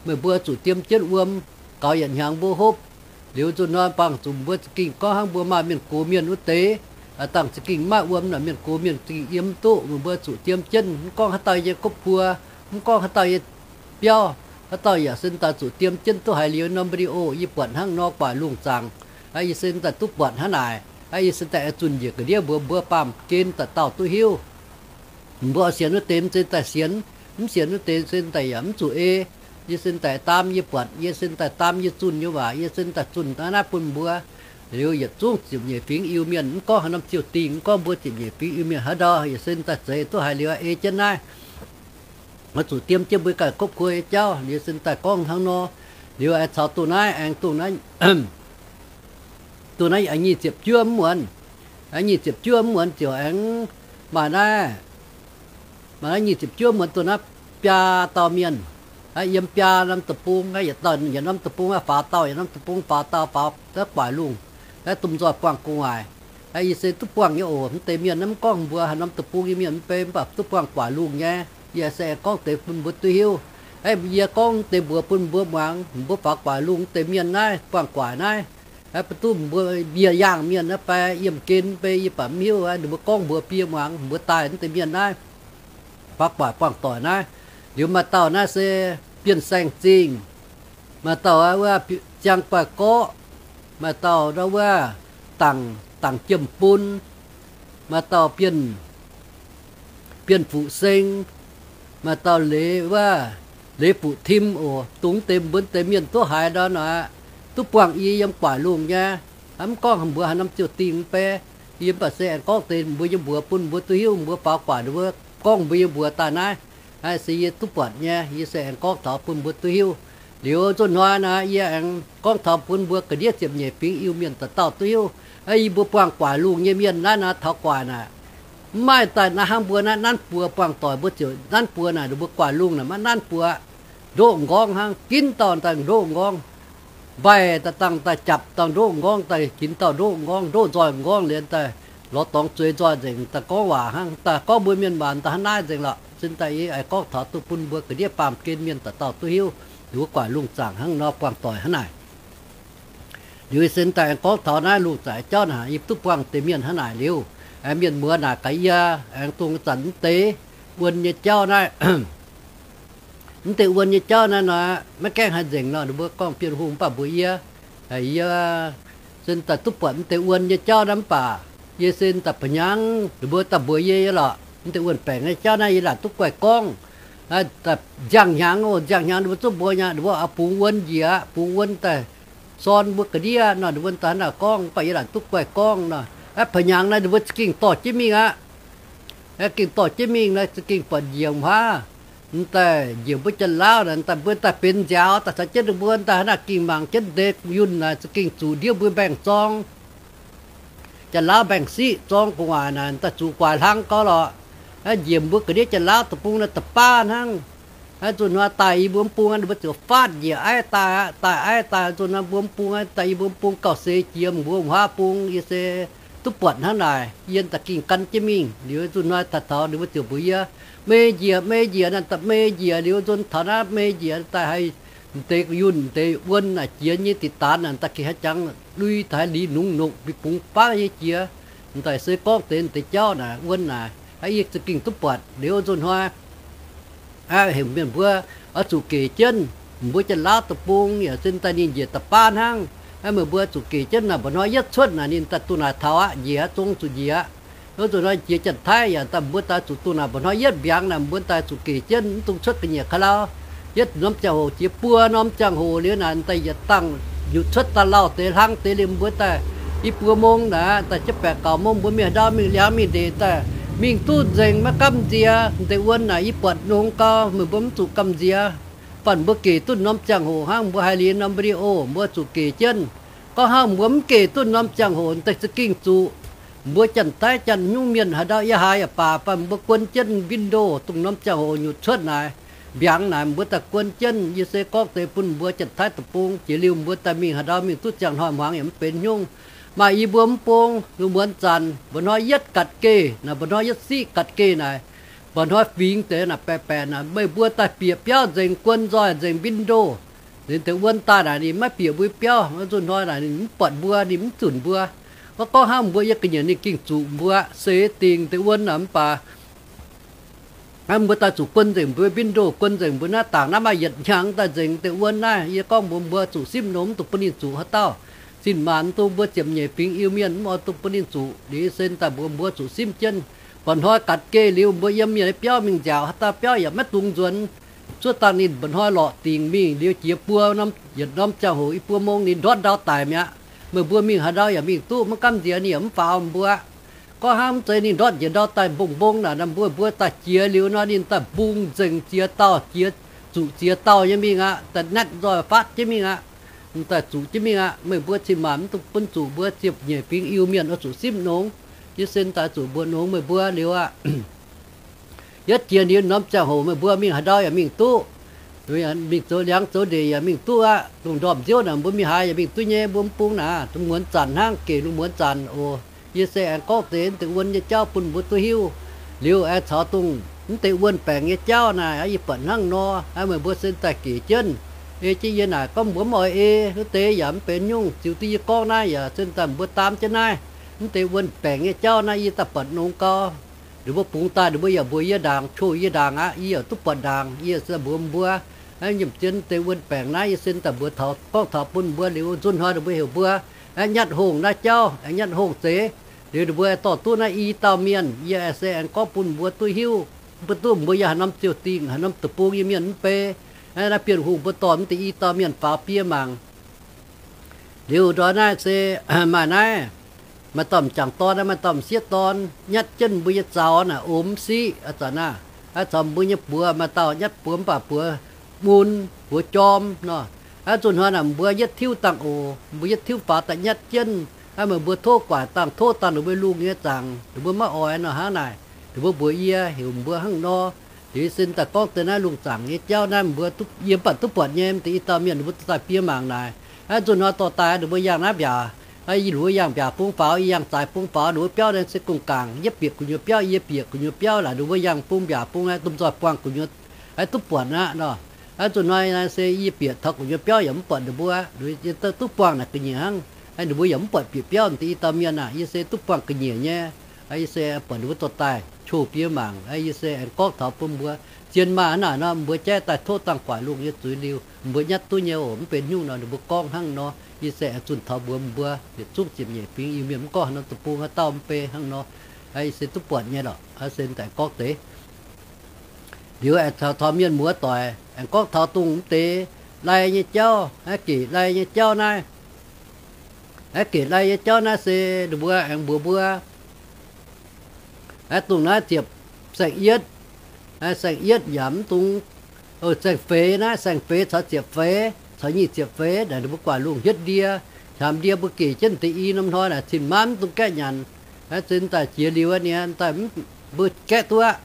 meih mbuo zuqc diem jienv wuom. Gaux yietc hnyangx mbuo hopv. Liuz nzunc hnoi bangc zuqc mbuo za'gengh gorngv hnangv mbuo maaih mienh gox mienh wuov deix, dangh za'gengh maaih wuom naaic mienh gox mienh za'gengh yiem duqv, meih mbuo zuqc diem jienv. Mv gorngv haaix dauh nyei gopv-kuo, mv gorngv haaix dauh nyei biauv, haaix dauh yaac sen daaih zuqc diem jienv duqv haiz liuz norm video. Yie buatc hnangv nor guaic lungh zaangc, yie sen daaih duqv buatc hnangv naaic. Yie sen daaih aengx zunh njiec ga'ndiev mbuox mbuo baamh gen dauh dauh duqv hiuv. Mbuo sienx wuov deix mv sen daaih sienx, mv sienx wuov deix sen daaih yaac mv zuqc ei. Yie sen daaih daam yie buatc, yie sen daaih daam yie zunh nyei waac, yie sen daaih zunh naaiv naaiv bun mbuo. Liuz yietc zungv ziepc nyeic fingx Iu-Mienh mv gorngv haaix norm ziouc dingh, mv gorngv mbuo ziepc nyeic fingx Iu-Mienh haaix ndau, yie sen daaih zeiz duqv haiz liuz ei jienv naaiv. Oix zuqc diem jienv mbuo ganh gopv-kuo nyei jauv. Liuz sen daaih gorngv hnangv nor. Liuz aengx caux duqv naaiv aengx duqv naaiv, duqv naaiv nyic ziepc juov mv muonz, nyic ziepc juov mv muonz ziouc aengx maaih naaiv, maaih naaiv nyic ziepc juov muonz duqv naaiv biaa dauh mienh, yiem biaa norm deic-bung, yietc dauh yietc norm deic-bung, faaux dauh yietc norm deic-bung, faaux dauh faaux naaiv guaic lungh, naaiv domh nzoih buangh gu'nguaaic. Yie se duqv buangh nyei oc. Mv deix mienh naaiv mv gorngv mbuox haaix norm deic-bung nyei mienh mv bei, mv baac duqv buangh guaic lungh nyei. Yie se aengx gorngv deix bun mbuo duqv hiuv. Yie gorngv deix mbuox bun mbuo muangx, mbuo faaux guaic lungh mv deix mienh naaiv, buangh guaic naaiv, mv duqv mbuo mbiauz yaangh mienh naaiv fai yiemh gen mv bei, yie baac mv hiuv. Ninh mbuo gorngv mbuox bun yie muangx, mbuo daaih mv deix mienh naaiv, faaux guaic buangh doic naaiv. Liuz maaih dauh naaiv se Bienh Saeng Zingh, maaih dauh wuov Ziang Guaih Gorqv, maaih dauh ndau wuov Dangc, Dangc Jiem Bun, maaih dauh Bienh, Bienh Fuqv Seng, maaih dauh Leiz wuov, Leiz Fuqv Tim oc. Dongh deix mbuo deix mienh duqv haiz ndau nor, duqv buangh yie yiem guaic lungh nyei. Mv gorngv mbuox haaix norm ziouc dingh mv bei, yie mv baac se aengx gorngv deix mbuo nyei mbuox bun mbuo duqv hiuv. Mbuo faaux guaic ninh mbuo gorngv mbuo nyei mbuox daaih naaiv. Se yie duqv buatc nyei, yie se aengx gorngv taux bun mbuo duqv hiuv. Liuz nzunc hnoi naaiv yie aengx gorngv taux bun mbuo ga'ndiev ziepc nyeic fingx Iu-Mienh dauh dauh duqv hiuv. Yie mbuo buangh guaic lungh nyei mienh naaiv nor taux guaic naaic, mv maaih daaih naaiv hnangv mbuo naaiv nanv buoz buangh doic, mbuo ziouc nanv buoz naaic, ninh mbuo guaic lungh naaic maiv nanv buoz. Ndoqv nqorngv hnangv, ginv dauh daaih ndoqv nqorngv. Mbaih daaih dangh daaih japc dauh ndoqv nqorngv, daaih ginv dauh ndoqv nqorngv, ndoqv nzoih nqorngv liuz daaih lorz dorngx zueiz nzoih nzengc, daaih gorngv waac hnangv, daaih gorngv mbuo mienh waac daaih hnangv naaiv nzengc lorqc. Sin daaih yie aengx gorngv taux duqv bun mbuo ga'ndiev baamh gen mienh dauh dauh duqv hiuv, ninh mbuo guangc lungh zaangc hnangv nor buangh doic hnangv naaic. Liuz yie sin daaih aengx gorngv taux naaiv lungh zaangc jauv naaic, yie duqv buangh deix mienh hnangv naaic liuz, aengx mienh muoz naaic gaax yie, aengx dongh zanc mv deix wuon nyei jauv naaiv. Mv deix wuon nyei jauv naaiv nor, maiv gaengh haih nzengc nor, ninh mbuo gorngv Bienh Hungh mv baac mbuox yie, yie sin daaih duqv buatc mv deix wuon nyei jauv naaiv mv baac, yie sin daaih ba'hnyangx ninh mbuo daaih mbuox yie, yie lorqc, mv deix wuon baengc nyei jauv naaiv yie laaic duqv guaih gorngv. Nziang hnyangx oc, nziang hnyangx ninh mbuo zuqc mbuox nyei, ninh mbuo oix bungx wuon njiec, bungx wuon daaih sorn mbuo ga'ndiev nor, ninh mbuo daaih hnangv naaic gorngv, mv baac yie laaic duqv guaih gorngv nor. Aa, ba'hnyangx naaiv ninh mbuo za'gengh dorh jienv mingh aqv. Aa, gengh dorh jienv mingh naaiv za'gengh buatc njiec hmuangv, m'daaih njiec mbuo Janx-Laauv naaic, daaih mbuo daaih benx nziaaux, daaih caux jienv ninh mbuo daaih hnangv naaic gengh mangc jienv deix gu'nyuonh naaic za'gengh zuqc ndiev mbuo mbaengx-zorng, Janx-Laauv mbaengx-siqv, zorng gu'nguaaic naaic daaih zuqc guaax hlang gau lorqc. Aa, njiec mbuo ga'ndiev Janx-Laauv deic-bung naaiv da'baav hnangv. Aa, nzunc hnoi daaih yie mbuo mv bung aqv, ninh mbuo ziouc faatv njiec aiv daaih aqv, daaih aiv daaih. Nzunc hnoi mbuo mv bung aqv, daaih yie mbuo mv bung gauh seix jiex mbuo wuov bung, yie se duqv buatc hnangv naaic, yie daaih gengh gan jienv mingh. Liuz nzunc hnoi daaih taux ninh mbuo ziouc mbuox yie, mei njiec, mei njiec naaic, daaih mei njiec. Liuz nzunc taux naaiv mei njiec daaih haih deix gu'nyuonh deix wuon naaic jiex nyei diqc daanx naaic, daaih gengh haih jangx lui taux haih liz nungx nongc mbi bungx baav nyei jiex. M'daaih se gorngv deix deix jauv naaic, wuon naaic, aa, yie za'gengh duqv buatc. Liuz nzunc hnoi heuc mienh mbuo oix zuqc gec jienv, mbuo Janx-Laauv deic-bung yaac sin daaih ninh njiec da'baav hnangv. Meih mbuo zuqc gec jienv naaic, mba'hnoi yietv cuotv naaic ninh daaih duqv naaic taux aqv, njiec aqv, zong zuqc njiec aqv. Nzunc hnoi jiex Janx-Taiv yaac daaih mbuo daaih zuqc duqv naaic, mba'hnoi yietv mbiaangx naaic mbuo daaih zuqc gec jienv, mv dungx cuotv ga'nyiec ka'lauh. Yietv norm ziangh hoc jiex buo norm ziangh hoc liuz naaic daaih yietc dangh nyutc cuotv daaih lauh deix hlang deix liemh mbuo daaih i buo mong naaic, daaih jienv baeqc gauh mong mbuo mingh haaix ndau mingh liangx mingh ndeic daaih mingh duqv nzengc maiv gamh nziex. Deix wuon naaic yie buatc nongx gau, meih mbuo mv zuqc gamh nziex. Baac mbuo gec duqv norm ziangh hoc hnangv, mbuo haiz liuz norm video mbuo zuqc gec jienv. Gorngv hnangv mbuo mv gec duqv norm ziangh hoc daaih za'gengh zuqc. Mbuo Janx-Taiv Janx-Nyungc mienh haaix ndau yie haaix yaac baac, baac mbuo guon jienv Windows dongh norm ziangh hoc nyutc cuotv naaic, mbiaangx naaic mbuo daaih guon jienv. Yie se gorngv deix bun mbuo Janx-Taiv deic-bung jiex liuz mbuo daaih mingh haaix ndau mingh duqv ziangh hnoi hmuangx yaac mv benx nyungc. Maaih i mbuo mv bung lungh muonz zanc mba'hnoi yietv gatc geh naaic, mba'hnoi yietv siqv gatc geh naaic, mba'hnoi fingx deix naaic baeqc baeqc naaic, meih mbuo daaih bieqc biauv nzengc, guon nzoih nzengc Windows. Ninh deix wuon daaih naaic ninh maiv bieqc mbuo biauv, nzunc hnoi naaic ninh mv buatc mbuo, ninh mv zunc mbuo. Gorngv hnangv mbuo yie ga'nyiec ninh gengh zuqc mbuo seix dingc deix wuon naaic mv baac mbuo daaih zuqc guon nzengc mbuo Windows, guon nzengc mbuo naaiv dangc naaiv maaih yietc hnyangx daaih nzengc deix wuon naaiv. Yie gorngv mbuox mbuo zuqc simv nongx, mv dungx bun ninh zuqc haaix dauh. Zinh maanc mv dungx mbuo ziepc nyeic fingx Iu-Mienh mv oix dungx bun ninh zuqc. Liuz sen daaih mbuox mbuo zuqc simv jienv. Mba'hnoi gatc geh liuz mbuo yiem mienh nyei biauv mingh nziaauc, haaix dauh biauv yaac maiv dungx nzuonx. Cuotv dangh ninh mba'hnoi lorqc dingc mingh liuz jiex buo norm, yietc norm ziangh hoc i buo mong ninh ndortv ndau daic mi'aqv. Meih mbuo mingh haaix ndau yaac mingh duqv, maiv gamh nziex ninh yaac mv faaux mbuo aqv. Gorngv hnangv mv zeiz ninh ndortv njiec ndau daaih mbong mbong naaic, mbuo mbuo daaih jiex liuz nor ninh daaih mbung nzengc ziex dauh, jiex zuqc ziex dauh nyei mingh aqv, da'natv nzoih faatv jienv mingh aqv. Daaih zuqc jienv mingh aqv. Meih mbuo cin-maanc mv dungx bun zuqc mbuo ziepc nyeic fingx Iu-Mienh oix zuqc simv nongx. Yie sen daaih zuqc mbuox nongx meih mbuo liuz aqv. Yietv jiex liuz norm ziangh hoc meih mbuo mingh haaix ndau yaac mingh duqv. Mingh zoux liangx zoux ndeic yaac mingh duqv aqv. Lungh ndorm nziouv naaic mbuo mingh haaix yaac mingh duqv nyei. Mbuo mv bung naaic, lungh muonz zanc hnangv, gec lungh muonz zanc oc. Yie se aengx gorngv deix mv deix wuon nyei jauv bun mbuo duqv hiuv. Liuz aengx caux dongh mv deix wuon baengc nyei jauv naaic, yie buatc hnangv nor, meih mbuo sen daaih gec jienv. Ei jienv yie naaic gorngv mbuo mv oix ei, wuov deix yaac mv benx nyungc. Ziux duqv yie gorngv naaiv yaac sen daaih mbuo daamv jienv naaiv. Mv deix wuon baengc nyei jauv naaiv yie daaih buatc nongx gau. Ninh mbuo bungx daaih ninh mbuo yaac mbuox yie ndaangc, coh yie ndaangc aqv. Yie yaac duqv buatc ndaangc, yie se mbuox mbuo, nyiemc jienv deix wuon baengc naaiv yie sen daaih mbuox taux, gorngv taux bun mbuo liuz nzunc hnoi ninh mbuo heuc mbuo nyatv hongh naaiv jauv, nyatv hongh zeiz. Liuz ninh mbuo dorh duqv naaiv i dauh mienh, yie se aengx gorngv bun mbuo duqv hiuv, mbuo duqv mbuo yaac haaix norm ziouc dingh, haaix norm deic-bung nyei mienh mv bei. Naaiv Bienh Hungh mbuo dorh mv deix i dauh mienh faaux biei mangc. Liuz ndortv naaiv se maaih naaiv, maaih dauh m'jangc dorn, maaih dauh m'sieqv dorn, nyatv jienv mbuo nyei zaux naaic, om mv siqv aqv zanc naaiv, caux mbuo nyei buoz, maaih dauh nyatv buoz mv baac buoz mun, buoz jorm nor. Aa, nzunc hnoi naaic mbuo yietv tiuv dangh oc, mbuo yietv tiuv faaux daaih nyatv jienv. Aa, meih mbuo tov guaaic dangh, tov dangh ninh mbuo lungh nyei zaangc, ninh mbuo maiv oix nor hnangv naaic. Ninh mbuo mbuox yie heuc mbuo hnangv nor. Liuz sin daaih gorngv deix naaiv lungh zaangc nyei jauv naaiv, mbuo yiem mv baac duqv buatc nyei, mv deix i dauh mienh ninh mbuo daaih biei mangc naaic. Aa, nzunc hnoi dorh daaih ninh mbuo yangh naaiv mbiaauc. Yie, ninh mbuo yangh mbiaac bung faaux, yie yangh zaaix bung faaux, ninh mbuo biauv naaiv se gong-gaangc. Yie bieqc gu'nyuoz biauv, yie bieqc gu'nyuoz biauv laaix, ninh mbuo yangh bung mbiaac bung naaiv, domh nzoih buangh gu'nyuoz, aa, duqv buatc aqv nor. Aa, zuqc hnoi naaiv se yie bieqc taux gu'nyuoz biauv yaac mv buatc ninh mbuo, duqv buangh naaic ga'nyiec hnangv. Ninh mbuo yaac mv buatc bieqc biauv deix i dauh mienh aac. Yie se duqv buangh ga'nyiec nyei. Yie se buatc ninh mbuo dorh daaih qo biei mangc. Yie se aengx gorngv taux bun mbuo, zien maah hnangv naaic nor, mbuo jaiv daaih tov dangh guaaic lungh nyei zuiz liuz, mbuo nyatv duqv nyei oc. Mv benx haaix nyungc nor, ninh mbuo gorngv hnangv nor, yie se aengx zunh taux mbuox mbuo yietc zungv ziepc nyeic fingx Iu-Mienh, mv gorngv haaix norm deic-bung haaix dauh mv bei hnangv nor. Yie se duqv buatc nyei lorqc. Se daaih gorngv deix. Liuz aengx taux mienh muoz doic, aengx gorngv taux dongh mv deix lai nyei jauv, aengx gec lai nyei jauv naaiv. Aengx gec lai nyei jauv naaiv se ninh mbuo aengx mbuox mbuo, aengx dongh naaiv ziepc, saeng-yietv, saeng-yietv yaac mv dungx, saeng-feix naaiv, saeng-feix caux ziepc feix caux nyic ziepc feix naaic, ninh mbuo guaax lungh hietv ndie, hnyamx ndie mbuo gec jienv deix i norm hnoi naaic cin-maanv mv dungx gaeqv nyanc. Aengx zinh daaih jiex liuz aqv, ninh daaih mbuo gaeqv duqv aqv.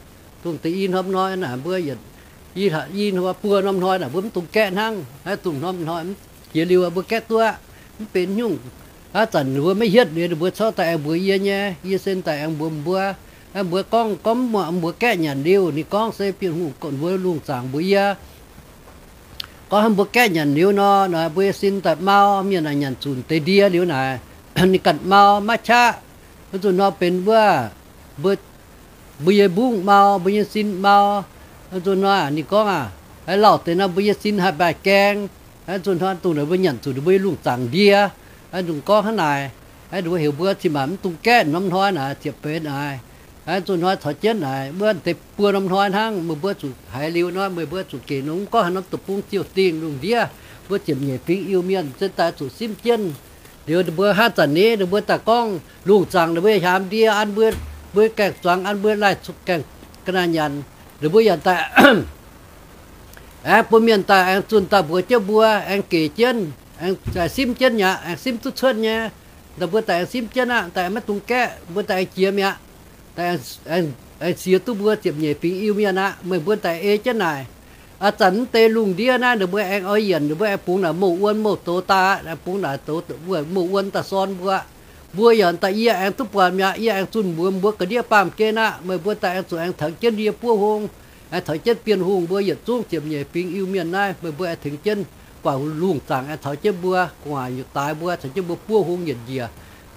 Dongh deix i norm hnoi naaic mbuo yietc, i, i buo norm hnoi naaic mbuo mv dungx gaeqv hnangv. Aengx dongh norm hnoi jiex liuz mbuo gaeqv duqv aqv. Mv benx nyungc. Aav zanc ninh mbuo maiv hietv liuz, ninh mbuo corc daaih aengx mbuox yie nyei. Yie se daaih aengx mbuox mbuo, mbuo gorngv, gorngv mbuo gaeqv nyanc liuz, ninh gorngv se Bienh Hungh gorngv mbuo lungh zaangc mbuox yie, gorngv hnangv mbuo gaeqv nyanc liuz nor, mbuo nyei sin daaih mau, mienh naaic nyanc zunc deix ndie liuz naaic, ninh ganh mau maiv qaqv. Zuqc nor benx wuov, mbuo, mbuo nyei mbungv mau, mbuo nyei sin mau. Zuqc nor ninh gorngv aac, lauh deix nor mbuo nyei sin haih mbaih gaeng. Zuqc nor dongh naaic mbuo nyanc zuqc ninh mbuo nyei lungh zaangc ndie. Ninh gorngv hnangv naaic. Ninh mbuo heuc mbuo cin-maanc mv dungx gaeqv norm hnoi naaic ziepc feix naaic. Zuqc hnoi caux jienv naaic wuov deix buo norm hnoi hnangv, meih mbuo zuqc haiz liuz nor, meih mbuo zuqc gec nor, mv gorngv haaix norm deic-bung ziouc dingh lungh ndiev, mbuo ziepc nyeic fingx Iu-Mienh zinh daaih zuqc simv jienv. Liuz ninh mbuo hnangv zanc ni ninh mbuo daaih gorngv lungh zaangc ninh mbuo hnyamx ndie an mbuo, mbuo gaengh zuangx an mbuo laih gaengh ga'naaiv nyanc. Ninh mbuo yaac daaih aengx bun mienh daaih aengx zunh daaih mbuox jienv mbuo, aengx gec jienv, aengx simv jienv mi'aqv, aengx simv duqv cuotv nyei. Daaih mbuo daaih aengx simv jienv aqv, daaih aengx maiv dungx gaeqv, mbuo daaih aengx jiex mi'aqv. Daaih aengx siex duqv mbuo ziepc nyeic fingx Iu-Mienh aqv, meih mbuo daaih ei jienv naaic. Aav zanc mv deix lungh ndiev naaiv ninh mbuo aengx oix yienc, ninh mbuo aengx bungx naaic mouh wuon mouh douz daaih, aengx bungx naaic douz, mouh wuon daaih sorn mbuo. Mbuo yaac daaih yie aengx duqv buatc mi'aqv, yie aengx zunh mbuox mbuo ga'ndiev baamh gen aqv, meih mbuo daaih aengx zuqc aengx tengx jienv yie buov hung, aengx tengx jienv Bienh Hungh mbuo yietc zungv ziepc nyeic fingx Iu-Mienh naaiv, meih mbuo aengx tengx jienv guaax lungh zaangc aengx taux jienv mbuo gu'nguaaic nyutc daaix mbuo caux jienv mbuo buov hung yietc njiec.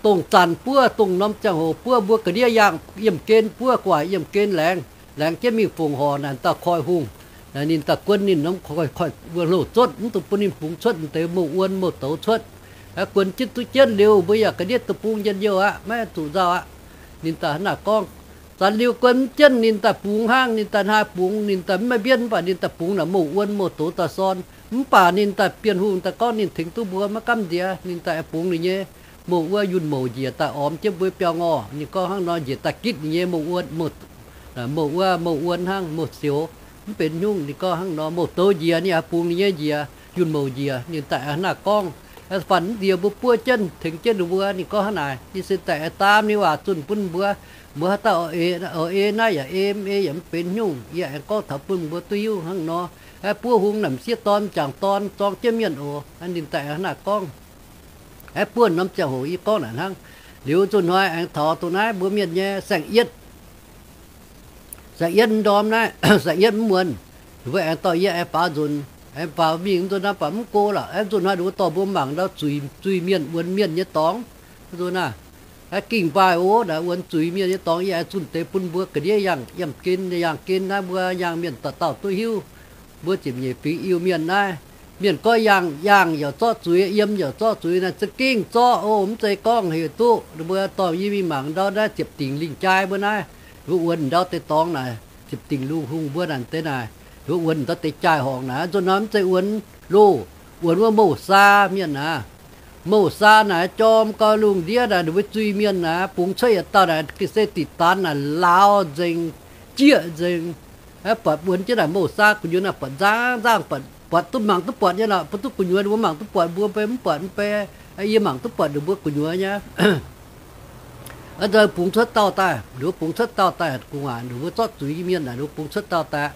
Dongh zanc buov, dongh norm ziangh hoc buov, mbuo ga'ndiev yangh yiemh gen buov, guaax yiemh gen laengz, laengz jienv mingh fongc horc naaic dauh koiv-hungh. Naaic ninh daaih guon ninh norm koiv-hungh hlouh zotv, mv dungx bun ninh bungx cuotv deix mouh wuon mouh douz cuotv. Guon jienv duqv jienv liuz, mbuo yaac ga'ndiev deic-bung njien-youh aqv, maiv zuqc nzauh aqv. Ninh daaih hnangv naaic gorngv. Zanc liuz guon mv jienv, ninh daaih bungx hnangv, ninh daaih hnangv bungx, ninh daaih mv maaih mbienv, mv baac ninh daaih bungx naaic mouh wuon mouh douz daaih sorn. Mv baac ninh daaih Bienh Hungh daaih gorngv ninh tengx duqv mbuo maiv gamh nziex, ninh daaih bungx ninh nyei mouh wuov yunh mouc njiec daaih ormx jienv mbuo biauv-ngorh. Ninh gorngv hnangv nor njiec daaih gitv ninh nyei mouh wuon, mouh wuov mouh wuon hnangv mouh sioux. Mv benx nyungc, ninh gorngv hnangv nor mouh douz njiec, ninh haih bungx ninh nyei njiec, yunh mouc njiec. Ninh daaih hnangv naaic gorngv, faanh mv nziex mbuo buov jienv, tengx jienv ninh mbuo. Ninh gorngv hnangv naaic, yie se daaih aengx daam ninh waac zunh bun mbuo. Mbuo haaix dauh oix ei naaiv yaac ei, mv ei yaac mv benx nyungc. Yie aengx gorngv taux bun mbuo duqv hiuv hnangv nor. Buov hungh naaic m'sieqv dorn m'jangc dorn zorng jienv mienh oc. Ninh daaih hnangv naaic gorngv. Aeqv, buonv norm ziangh hoc yie gorngv naaic hnangv. Liuz zunh hnoi aengx taux dongh naaiv mbuo mienh nyei saeng-yietv, saeng-yietv ndorm naaiv, saeng-yietv mv muonz, ninh mbuo aengx dorh yie aengx faaux nzunc, aengx faaux mingh nzunc naaiv baac mv go lorqc. Aeqv, zunh hnoi ninh mbuo dorh mbuo mangc ndau zuiz, zuiz mienh wuonx mienh nyei dorngx. Nzunc naaiv, aeqv, gingh nqaai oc, naaiv wuonx zuiz mienh nyei dorngx. Yie aengx zunh deix bun mbuo ga'ndiev yangh, yangh gen, yangh gen naaiv mbuo yangh mienh dauh dauh duqv hiuv. Mbuo ziepc nyeic fingx Iu-Mienh naaiv, mienh gorngv yangh, yangh yaac zorqv zuiz, yiem yaac zorqv zuiz naaiv za'gengh zorqv oc. Mv zeiz gorngv heuc duqv. Ninh mbuo dorh yie mingh mangc ndau naaiv ziepc dingc lingh jai mbuo naaiv, mbuo wuonx ndau deix dorngx naaic, ziepc dingc lungh hungh mbuo naaic deix naaic, mbuo wuonx ndau deix jai-horngc naaic. Nzunc naaiv mv zeiz wuonx loh, wuonx wuov mouh saa mienh aac. Mouh saa naaic jorm gau lungh ndiev naaic, ninh mbuo zuiz mienh naaic bungx cuotv yietc dauh naaic ga'sie diqc daanx naaic lauz nzengc, jieqv nzengc. Buatc wuonx jienv naaic mouh saa gu'nyuoz naaic buatc nzangv nzangv, buatc duqv mangc duqv buatc nyei lorqc. Mbuo duqv gu'nyuoz ninh mbuo mangc duqv buatc, mbuo mv buatc, mv bei, yie mangc duqv buatc ninh mbuo gu'nyuoz nyei. Bungx cuotv dauh daaih, ninh mbuo bungx cuotv dauh daaih gu'nguaaic, ninh mbuo zorqv zuiz mienh naaic, ninh mbuo bungx cuotv dauh daaih.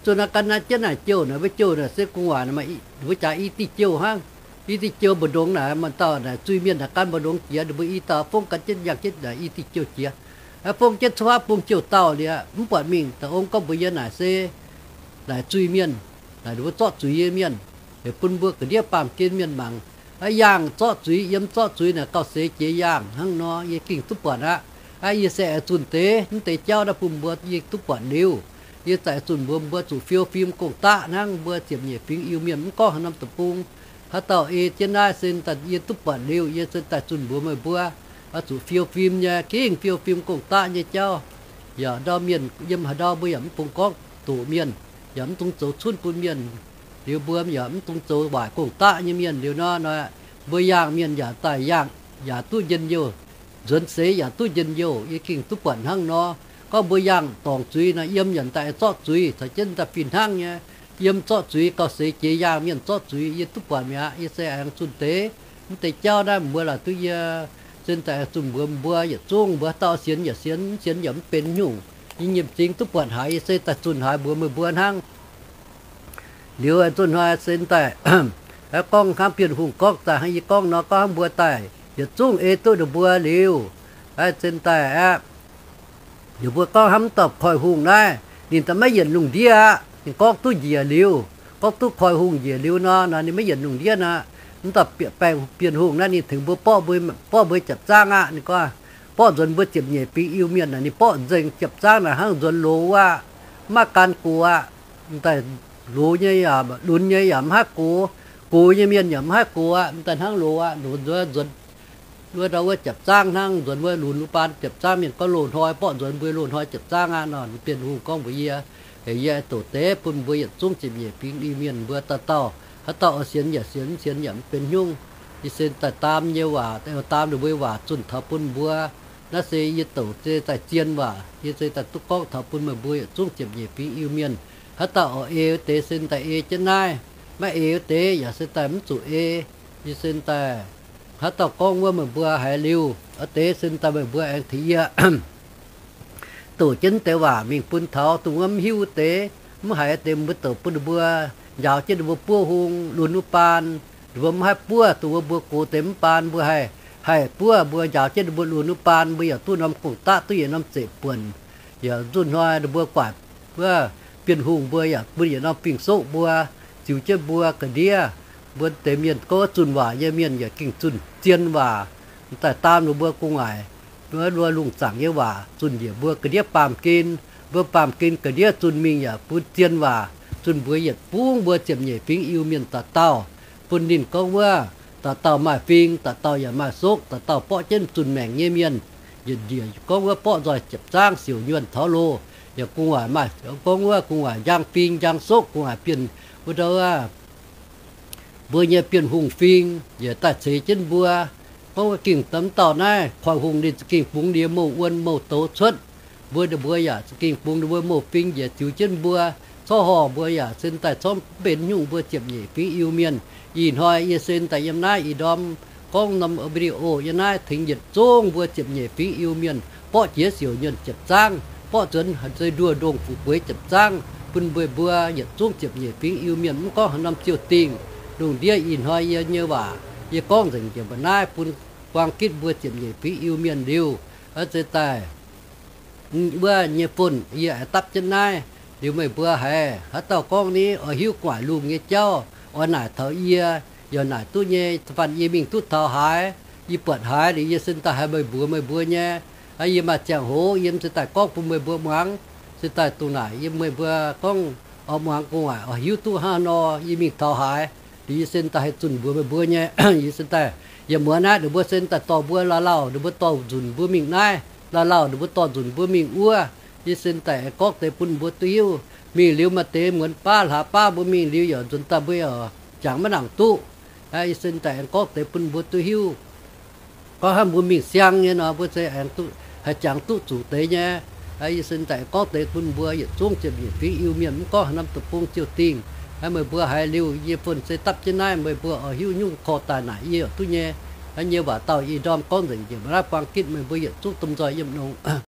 Zunh naaiv gan naaiv jienv naaic jouh naaic, mbuo jouh naaic se gu'nguaaic, ninh mbuo jaax i diuh jouh hnangv. I diuh jouh mbu'ndongx naaic, maaih dauh naaic zuiz-mienh naaic gan mbu'ndongx jiex, ninh mbuo i dauh fongv gan jienv yangh jienv naaic i diuh jouh jiex. Aa, fongv jienv cuotv bung jouh dauh liuz, mv buatc mingh. Da'ong gorngv mbuox yie naaic se naaic zuiz-mienh, naaic ninh mbuo zorqv zuiz nyei mienh, heuc bun mbuo ga'ndiev baamh gen mienh mangc. Aa, yangh zorqv zuiz, yiem zorqv zuiz naaic gauh seix jiex yangh hnangv nor, yie gengh duqv buatc aqv. Aa, yie se aengx zunh deix mv deix jauv naaiv bun mbuo yie duqv buatc liuz, yie zaqc zunh mbuox mbuo zuqc fiou fim gong-daqv hnangv. Mbuo ziepc nyeic fingx Iu-Mienh mv gorngv haaix norm deic-bung, haaix dauh ei jienv naaiv se daaih yie duqv buatc liuz, yie se daaih zunh mbuox meih mbuo, oix zuqc fiou fim nyei, gengh fiou fim gong-daqv nyei jauv. Yaac ndau mienh yiem haaix ndau mbuo yaac mv bungx gorngv doqc mienh, yaac mv dungx zoux cunv bun mienh. Liuz mbuo yaac mv dungx zoux waaic gong-daqv nyei mienh. Liuz nor, nor mbuo yangh mienh yaac daaih yangh, yaac duqv njien-youh, nzuonx seix yaac duqv njien-youh. Yie gengh duqv buatc hnangv nor. Gorngv mbuo yangh dorngc zuiz nor, yiem yaac daaih zorqv zuiz, caux jienv daaih fih hnangv nyei. Yiem zorqv zuiz gauh seix jiex yangh mienh zorqv zuiz, yie duqv buatc mi'aqv. Yie se aengx zunh deix mv deix jauv naaiv mbuo laaix duqv yie se daaih aengx zunh mbuox mbuo yietc zungv, mbuo haaix dauh sienx yaac sienx, mv sienx yaac mv benx nyungc. Yie nyei m'zing duqv buatc haiz, yie se daaih zunh haiz mbuox meih mbuo hnangv. Liuz zunh hnoi se daaih gorngv hnangv Bienh Hungh gorngv daaih hnangv yie gorngv nor, gorngv hnangv mbuo daaih yietc zungv ei duqv ninh mbuo liuz, se daaih aqv, ninh mbuo gorngv hnangv mv dauh Koiv-Hungh naaiv, ninh daaih maiv yienc lungh ndiev aqv. Ninh gorngv duqv njiec liuz, gorngv duqv Koiv-Hungh njiec liuz nor, nor ninh maiv yienc lungh ndiev aqv. Mv dauh Baengh Bienh Hungh naaiv ninh tengx mbuo borqv mbuo, borqv mbuo japv zaangv aqv. Ninh gorngv borqv nzuonx mbuo ziepc nyeic fingx Iu-Mienh naaic, ninh borqv nzengc japv zaangv naaic hnangv nzuonx loz aqv, mv maaih gan gox aqv. Daaih loz nyei yaac lunx nyei yaac mv haih gox, gox nyei mienh yaac mv haih gox aqv. Daaih hnangv loz aqv, nzuonx, nzuonx wuov ndau wuov japv zaangv hnangv, nzuonx wuov lunx wuov baan japv zaangv. Mienh gorngv loz-hnoi, borqv nzuonx mbuo loz-hnoi japv zaangv aqv nor. Bienh Hungh gorngv mbuox yie, heuc yie doqc deix bun mbuo yietc zungv ziepc nyeic fingx Iu-Mienh mbuo dauh dauh, haaix dauh oix sienx yaac sienx, mv sienx yaac mv benx nyungc. Yie se daaih daam nyei waac, daam ninh mbuo waac zunh taux bun mbuo. Naaiv se yie douc se daaih zien waac, yie se daaih duqv gorngv taux bun meih mbuo yietc zungv ziepc nyeic fingx Iu-Mienh. Haaix dauh oix ei wuov deix se daaih ei jienv naaiv, maiv ei wuov deix yaac se daaih mv zuqc ei. Yie se daaih haaix dauh gorngv wuov meih mbuo haiz liuz, wuov deix se daaih meih mbuo aengx tengx yie douc jienv deix waac mingh bun taux dongh wuov mv hiuv wuov deix, mv haiz deix, mbuo douc bun ninh mbuo, njaaux jienv ninh mbuo buov hung lunx wuov baan. Ninh mbuo mv haih buov, dongh wuov mbuo gox deix mv baan mbuo haih, haih buov, mbuo njaaux jienv ninh mbuo lunx wuov baan, mbuo yaac duqv norm gong-daqv, duqv yietc norm zeqc buonc. Yaac nzunc hnoi ninh mbuo guaaic wuov Bienh Hungh mbuo yaac bun yietc norm fingx-soqv mbuo, ziux jienv mbuo ga'ndiev. Mbuo deix mienh gorngv zunh waac nyei mienh yaac gengh zunh zien waac, daaih daam ninh mbuo gu'nguaaic, mbuo lungh zaangc nyei waac zunh njiec mbuo ga'ndiev baamh gen. Mbuo baamh gen ga'ndiev zunh mingh yaac bun zien waac zunh mbuox yietc zungv mbuo ziepc nyeic fingx Iu-Mienh dauh dauh, bun ninh gorngv wuov dauh dauh maaih fing, dauh dauh yaac maaih soqv, dauh dauh borqv jienv zunh maengc nyei mienh. Yietc njiec gorngv wuov borqv nzoih japv zaangv siouc nyuonh taux loh, yaac gu'nguaaic maaih gorngv wuov gu'nguaaic njang fing njang soqv, gu'nguaaic bienh wuov ndau wuov mbuo nyei Bienh Hungh fing yaac daaih ceix jienv mbuo. Gorngv wuov gengh daaih mv dauh naaiv Koiv-Hungh ninh za'gengh bungx ninh mouh wuon mouh douz cuotv. Mbuo, ninh mbuo yaac za'gengh bungx ninh mbuo mouh fing njiec ziux jienv mbuo. Corc horh mbuo yaac se daaih corc mv benx nyungc mbuo ziepc nyeic fingx Iu-Mienh. Ih hnoi yie se daaih yiem naaiv ih ndorm gorngv norm video yiem naaiv tengx yietc zungv mbuo ziepc nyeic fingx Iu-Mienh borqv jiex siouc nyuonh japv zaangv, borqv nzuonx haaix nzei nduoh ndongh fu'jueiv japv zaangv, bun mbuo, mbuo yietc zungv ziepc nyeic fingx Iu-Mienh mv gorngv haaix norm ziouh dingh. Lungh ndiev ih hnoi yie nyei waac yie gorngv nzengc njiec mbuo naaiv bun buang gitv mbuo ziepc nyeic fingx Iu-Mienh liuz, se daaih wuov nyei phone yie aengx dapv jienv naaiv. Liuz meih mbuo haiz haaix dauh gorngv ni oix hiuv gu'nguaaic lungh nyei jauv, oix naaic taux yie, yaac naaic duqv nyei. Da'faanh yie mingh duqv taux haaix, yie buatc haaix liuz yie se daaih haih meih mbuox meih mbuo nyei. Yie maaih ziangh hoc yie se daaih gorngv bun meih mbuo muangx. Se daaih dongh naaic yie meih mbuo gorngv oix muangx gu'nguaaic, oix hiuv duqv hnangv haaix nor yie mingh taux haaix, liuz yie se daaih haih zunh mbuox meih mbuo nyei. Yie se daaih yietc muonz naaiv ninh mbuo se daaih dorh mbuo lauh lauh, ninh mbuo dorh nzunc mbuo mingh naaiv, lauh lauh ninh mbuo dorh nzunc mbuo mingh wuov. Yie se daaih aengx gorngv deix bun mbuo duqv hiuv. Mingh liuz maaih deix muonz baav hlaax baav mbuo mingh liuz yaac nzuonx daaih mbuo yaac jangx maiv nangc duqv. Yie se daaih aengx gorngv deix bun mbuo duqv hiuv. Gorngv hnangv mbuo mingh siang nyei nor, mbuo se aengx duqv, haih jangx duqv zuqc deix nyei. Yie se daaih aengx gorngv deix bun mbuo yietc zungv ziepc nyeic fingx Iu-Mienh mv gorngv haaix norm deic-bung ziouh dingh. Meih mbuo haiz liuz yie phone se dapv jienv naaiv, meih mbuo oix hiuv nyungc korv daaih naaic yie yaac duqv nyei. Nyei waac dauh ih ndorm gorngv nzengc njiec mbuo naaiv buang gitv, meih mbuo yietc zungv domh nzoih yiem longx.